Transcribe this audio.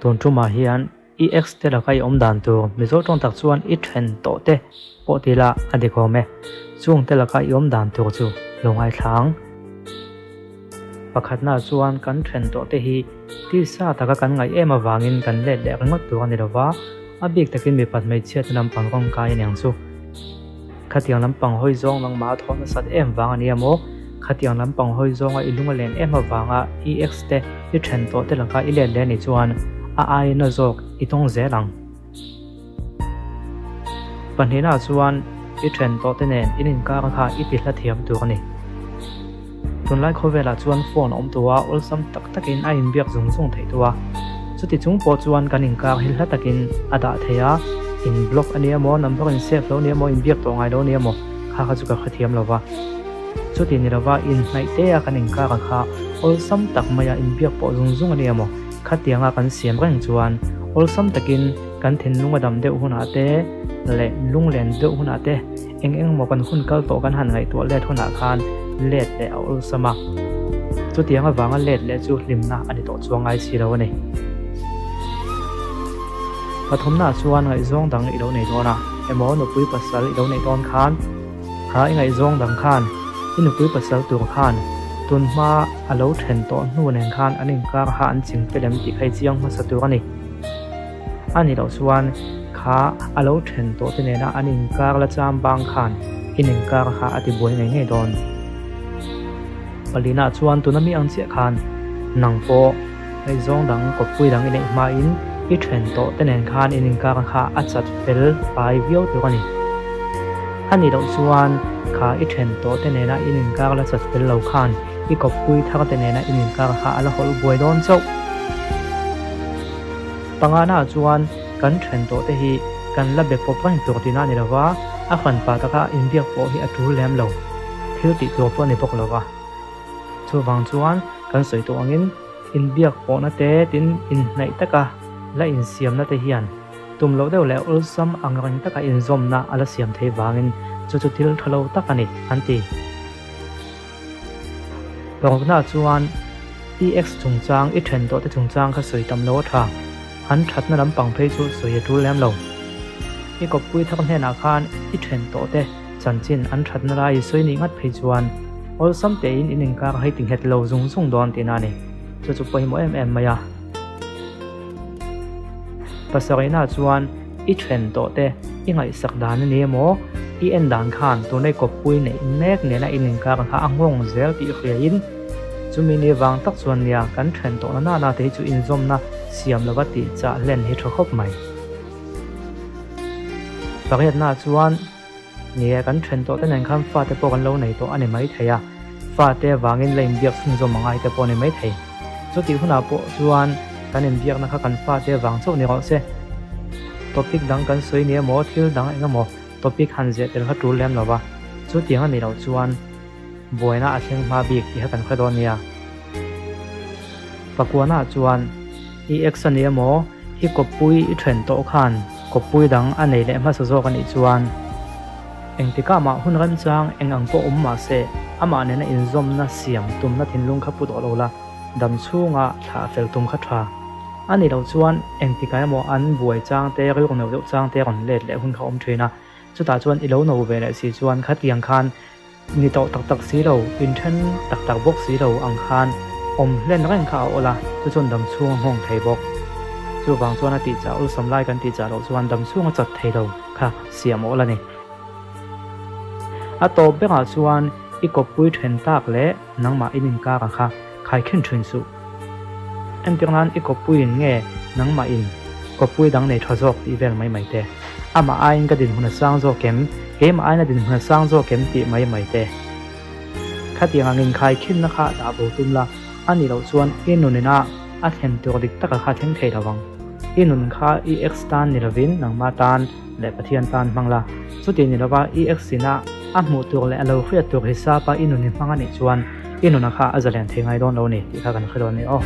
Tun tumah hian i ex te laka i awm dan tur Mizo tawng tak chuan i then tawh te pawh ti la a dik awm e. Chung te laka i awm dan tur chu lo ngaithla ang. Pakhatna chuan kan then tawh te hi tisa taka kan ngaih em avangin kan let leh ringawt tur a ni lova, a bik takin mipat hmeichhiatna lampang rawngkai a ni ang chu. Khatiang lampang hawi zawng nangmah a thawh nasat em vang a nia maw? Khatiang lampang hawi zawnga i lung a len em avanga i ex te i then tawh te laka i let leh a nih chuan a aina zawk i tawng zel ang. Pahnihnaah chuan i then tawh te nen in inkar kha i ti hla thiam tur a ni. Tunlai khawvelah chuan phone a awm tawh a, awlsam tak takin a inbiak zung zung theih tawh a. Chuti chung pawh chuan kan inkar hi hla takin a dah thei a, in block a nia maw, number in save lo nia maw, inbiak tawh ngai lo nia maw, kha kha chu ka hrethiam lo va. Chuti ni lova inhnaih te a kan inkar a kha awlsam tak maia inbiak pawh zung zung a nia maw, khatianga kan siam reng chuan awlsam takin kan thinlung a dam deuh hunah te leh lunglen deuh hunah te, Eng eng maw kan hun kal tawh kan han ngaihtuah let hunah khan let leh a awlsam a, chutiang avanga let leh chu hlimna a ni tawh chuang ngai si lo a ni. Pathumnaah chuan ngaihzawng dang i lo nei dawn a, emaw nupui pasal i lo neih dawn khan, kha i ngaihzawng dang khan i nupui pasal tur khan tunhma a lo then tawh hnu nen khan an inkar kha an ching fel em tih kha i chiang hmasa tur a ni. A nih loh chuan kha a lo then tawh te nena an inkar la cham bang khan in inkar kha a ti buai ngei ngei dawn. Palina chuan tuna mi ang chiah khan nang pawh ngaihzawng dang kawppui dang i neih hmain i then tawh te nen khan in inkar kha a chat fel fai viau tur a ni. A nih loh chuan kha i then tawh te nena in inkar la chat fel lo khan i kawppui thar te nena in inkar kha a la hawlh buai dawn chauh. Pangana chuan kan then tawh te hi kan la be pawp reng tur tihna a ni lova, a hranpa taka inbiak pawh hi a tul lem lo, thil tih tur pawh a ni bawk lova. Chuvang chuan kan sawi tawh angin inbiak pawhna te tin inhnaih taka la insiamna te hian tum loh deuh leh awlsam ang reng taka inzawmna a la siam thei vangin chu chu thil tha lo tak a ni an ti. Parukna chuan EX chungchang i then tawh te chungchang kha sawi tam lo a tha. An thatna lampang phei chu sawi a tul lem lo. I kawppui thar hnenah khan i then tawh te chanchin an thatna lai i sawi nih ngat phei chuan awlsam tein in inkar hei ti nghet lo zung zung dawn tihna a ni. Chu chu pawimawh em em mai a. Pasarihna chuan I then tawh te, i ngaihsak dan a ni emaw, i en dan khan tuna i kawppui neih mek nena in inkar kha a nghawng zel tih hriain chumi ni vang tak chuan nia kan then tawhna nana te hi chu inzawmna siam lova tih chah hlen hi tha khawp mai. Pariatna chuan nia kan then tawh te nen khan fate pawh kan lo nei tawh a ni maithei a, fate vangin la inbiak chhunzawm a ngai te pawh a ni maithei. Chutih hunah pawh chuan kan inbiakna kha kan fate vang chauh ni rawh se. Topic dang kan sawi ni emaw thil dang eng emaw topic han ziah tel kha tul lem lo va, chutiang a nih loh chuan buaina a thleng hma bik tih kha kan hre dawn nia. Pakuana chuan i ex a ni emaw i kawppui i then tawh khan kawppui dang a nei leh hmasa zawk a nih chuan engtikah mah hun remchang eng ang pawh awm mah se amah nena inzawmna siam tumna thinlung kha pu tawh lo la. Dam chhunga thlah fel tum kha tha. A nih loh chuan engtikah emaw an buai chang te, rilru no deuh chang te rawn let leh hun kha awm thin a. Chutah chuan i lo no ve leh si chuan khatiang khan ni tawh tak tak si lo, inthen tak tak bawk si lo ang khan awm hlen reng kha a awl a, chu chuan dam chhung a nghawng thei bawk. Chuvang chuan a tihchah awlsam lai kan tihchah loh chuan dam chhung a chat thei lo kha siam awl a ni. A tawp berah chuan i kawppui then tak leh Nangmah in inkar ang kha khai khin thin suh. Entir nan i kawppuiin nge nangmah in kawppui dang nei tha zawk tih vel mai mai te. Amah aiin ka dinhmun a sang zawk em, keimah aiin a dinhmun a sang zawk em tih mai mai te. Khatiang ang inkhai khinna kha dah bo tum la, a nih loh chuan i nunin a a thlen tur dik taka kha thleng thei lo ang. I nun kha i ex tan ni lovin nangmah tan leh Pathian tan hmang la. Chuti ni lova i ex in a A hmuh tur leh a lo hriat tur hisapa i nun i hmang a nih chuan i nuna kha a zalen thei ngai dawn lo ni tih kha kan hre dawn a ni aw.